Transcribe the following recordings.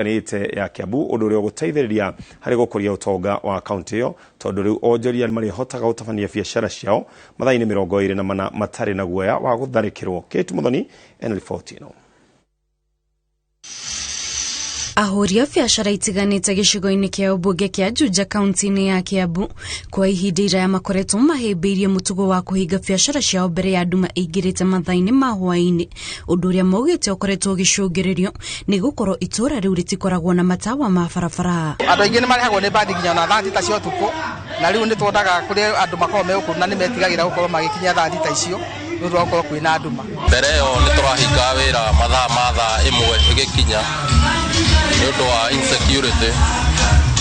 Ĩtiganĩte ya Kiambu, ũndũ ũrĩa ũgũteithĩrĩria harĩ gũkũria ũtonga wa kaunti ĩyo, tondũ rĩu onjoria nĩmarĩhotaga gũtabania biacara ciao mathaa-inĩ 24 matarĩ na guoya wa gũtharĩkĩrwo. Kate Muthoni ena riboti ĩno. Ahũri a biacara itiganĩte gĩcigo-inĩ kĩa ũmbunge kĩa Juja kaunti-inĩ ya Kiambu kwa ihinda iraya makoretwo mahĩmbĩirie mũtugo wa kũhinga biacara ciao mbere ya nduma ĩingĩrĩte mathaa-inĩ ma hwaĩ-inĩ, ũndũ ũrĩa maugĩte ũkoretwo ũgĩcũngĩrĩrio nĩ gũkorwo itũũra rĩu rĩtikoragwo na matawa ma barabara. Andũ aingĩ nĩ marehagwo nĩ mbathi nginya ona thaa 6 cia ũtukũ, na rĩu nĩ tuonaga kũrĩ andũ makoragwo me ũkũrũ na nĩ metigagĩra gũkorwo magĩkinya thaa 6 icio nĩ ũndũ wa gũkorwo kwĩna nduma. Mbere ĩyo nĩ tũrahinga wĩra mathaa ma thaa 1 ĩgĩkinya nĩ ũndũ wa insecurity,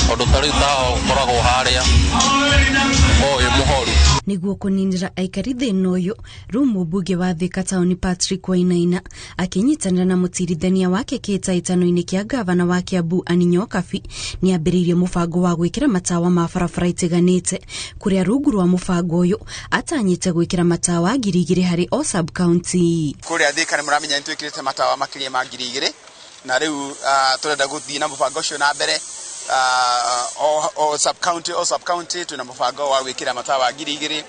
tondũ ta rĩu tawa ũkoragwo harĩa o wĩ mũhoru. Nĩguo kũninĩra aikari thĩna ũyũ, rĩu mũmbunge wa Thika taũni Patrick Wainaina akĩnyitanĩra na mũtirithania wake kĩhĩtahĩtano-inĩ kĩa gavana wa Kiambu Anne Nyokabi nĩambĩrĩirie mũbango wa gwĩkĩra matawa ma barabara itiganĩte, kũrĩa rungu rwa mũbango ũyũ atanyĩte gwĩkĩra matawa 2,000 harĩ o sub county. Kũrĩa Thika nĩ mũramenya nĩ twĩkĩrĩte matawa makĩria ma 2,000, na rĩu tũrenda gũthiĩ na mũbango ũcio na mbere. O sub county, o sub county twĩna mũbango wa gwĩkĩra matawa 2,000,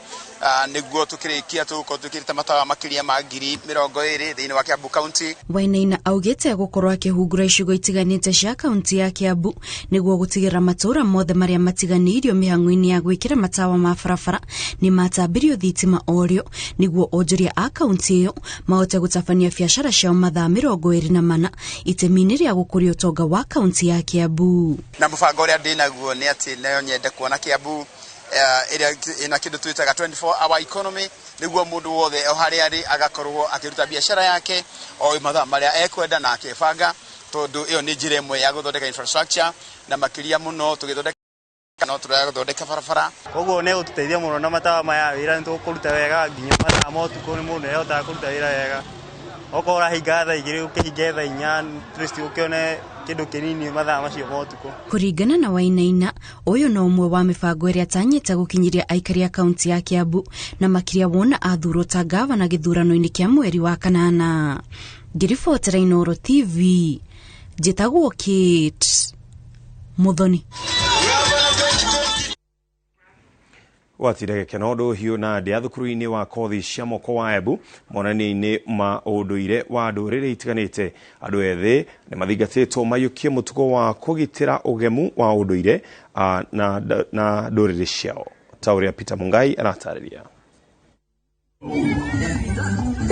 nĩguo tũkĩrĩkia tũgũkorwo twĩkĩrĩte matawa makĩria ma 20,000 thĩinĩ wa Kiambu County. Wainaina augĩte gũkorwo akĩhungura icigo itiganĩte cia kaunti ya Kiambu nĩguo gũtigĩrĩra matũũra mothe marĩa matiganĩirio mĩhang'o-inĩ ya gwĩkĩra matawa ma barabara nĩ matambirio thitima orĩo, nĩguo onjoria a kaunti ĩyo mahote gũtabania biacara ciao mathaa 24 itemi-inĩ rĩa gũkũria ũtonga wa kaunti ya Kiambu. Na mũbango ũrĩa ndĩnaguo nĩ atĩ no nyende kuona Kiambu ĩrĩa ĩna kĩndũ twĩtaga 24 hour economy, nĩguo mũndũ wothe o harĩa arĩ agakorwo akĩruta biacara yake o mathaa marĩa ekwenda na akĩbanga, tondũ ĩyo nĩ njĩra ĩmwe ya gũthondeka infrastructure, na makĩria mũno tũgĩthondeka no tũrathondeka barabara. Koguo nĩ gũtũteithia mũno na matawa maya, wĩra nĩ tũkũruta wega nginya mathaa ma ũtukũ nĩ mũndũ nĩahotaga kũruta wĩra wega. Okorwo ũrahinga thaa 2 ũkĩhinge thaa 4, at least ũkĩone kĩndũ kĩnini mathaa macio ma ũtukũ. Kũringana na Wainaina, ũyũ no ũmwe wa mĩbango ĩrĩa atanyĩte gũkinyĩria aikari a kaunti ya Kiambu, na makĩria wona athurwo ta gavana gĩthurano-inĩ kĩa mweri wa kanana. Ngĩribotera Inooro TV, njĩtagwo Kate Muthoni. Gwatire gĩkeno ndũhiũ na ndĩa thukuru-inĩ wa kothi cia moko wa Embu monanio-inĩ ma ũndũire wa ndũrĩrĩ itiganĩte. Andũ ethĩ nĩ mathingatĩtwo maiyũkie mũtugo wa kũgitĩra ũgemu wa ũndũire na ndũrĩrĩ ciao, ta ũrĩa Peter Mungai aratarĩria.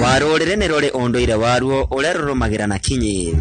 Wa rũrĩrĩ nĩ rũrĩ ũndũire waruo ũrĩa rũrũmagĩra na kinyi.